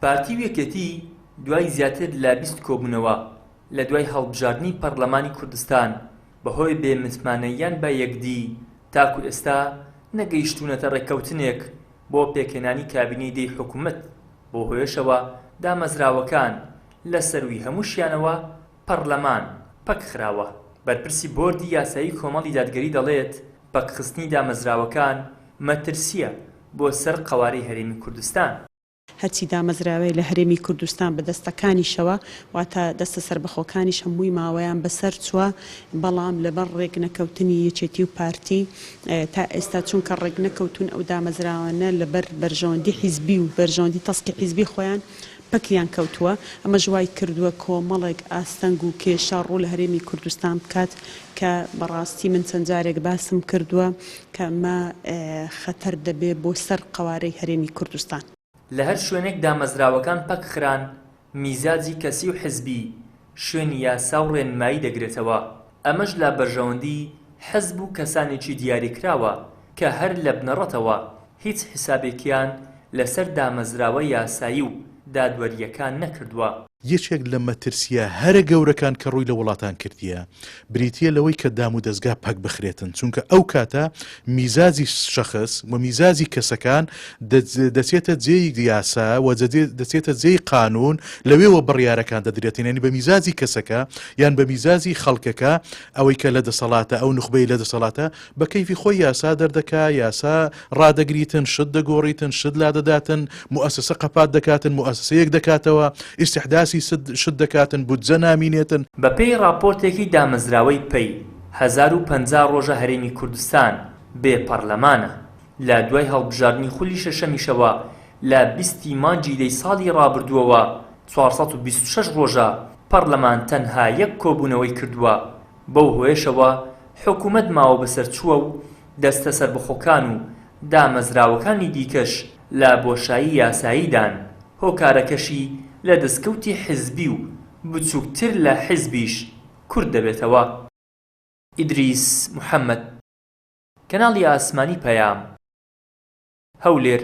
پارتی و یەکێتی دوای زیاتر لە 20 کۆبوونەوە لە دوای هەڵبژاردنی پەڕلەمانی کوردستان بەهۆی بێ متمانەییان بە یەکدی تاکو ئێستا نەگەیشتوونەتە ڕێککەوتنێک بۆ پێکهێنانی کابینەی دەی حکومەت، بەو هۆیەشەوە دامەزراوەکان لە سەرووی هەمووشیانەوە پەڕلەمان پەکخراوە. بەرپرسی بۆردی یاسایی کۆمەڵی دادگەری دەڵێت، پەکخستنی دامەزراوەکان مەترسییە بۆ سەر قەوارەی هەرێمی کوردستان. هەرچی دامەزراوەیە لە هەرێمی کوردستان بە دەستەکانیشەوە واتە دەستە سەربەخۆکانیش هەمووی ماوەیان بەسەر چووە بەڵام لەبەر ڕێکنەکەوتنی یەکێتی و پارتی تا ئێستا چونکە ڕێکنەکەوتوون ئەو دامەزراوانە لەبەر بەرژەوەندی حیزبی و بەرژەوەندی تەسکی حیزبی خۆیان پەکیان کەوتووە، ئەمەش وای کردووە کۆمەڵێک ئاستەنگ و کێشە ڕوو لە هەرێمی کوردستان بکات کە بەڕاستی من چەند جارێک باسم کردووە کە ئەمە خەتەر دەبێ بۆ سەر قەوارەی هەرێمی کوردستان. لە هەر شوێنێک دامەزراوەکان پەک خران، میزاجی کەسی و حزبی شوێنی یاسا و ڕێنمایی دەگرێتەوە، ئەمەش لە بەرژەوەندی حزب و کەسانێکی دیاریکراوە کە هەر لە بنەڕەتەوە هیچ حیسابێکیان لەسەر دامەزراوە یاسایی و دادوەرییەکان نەکردووە. یەکێک لە مەترسییە هەرە گەورەکان کە ڕووی لە وڵاتان کردیە بریتییە لەوەی کە دامودەزگا پەک بخرێتن چونکە ئەو کاتە میزاجی شەخس و میزاجی کەسەکان دەچێتە جێی یاسا و دەچێتە جێی قانون لەوێوە بڕیارەکان دەدرێتن یانی بە میزاجی کەسەکە یان بە میزاجی خەڵکەکە ئەوەی کە لە دەسەڵاتە ئەو نوخبەی لە دەسەڵاتە بە کەیفی خۆی یاسا دەردەکا، یاسا ڕادەگریتن، شت دەگۆڕیتن، شت لادەداتن، موئەسەسە قەپات دەکاتن، موئەسەسە یەک دەکاتەوە، ئیستیحداسی شت دەکاتن، بودجە نامینێتن. بەپێی ڕاپۆرتێکی دامەزراوەی پەی، 1050 ڕۆژە هەرێمی کوردستان بێ پەڕلەمانە، لە دوای هەڵبژاردنی خولی شەشەمیشەوە لە 20 ی مانگی دەی ساڵی ڕابردووەوە 426 ڕۆژە پەڕلەمان تەنها یەک کۆبوونەوەی کردووە، بەو هۆیەشەوە حکومەت ماوە بەسەرچووە و دەستە سەربەخۆکان و دامەزراوەکانی دیکەش لە بۆشایی یاساییدان، هۆکارەکەشی لە دەستکەوتی حزبی و بچووکتر لە حزبیش کورت دەبێتەوە. ئیدریس محەمەد، کەناڵی ئاسمانی پەیام، هەولێر.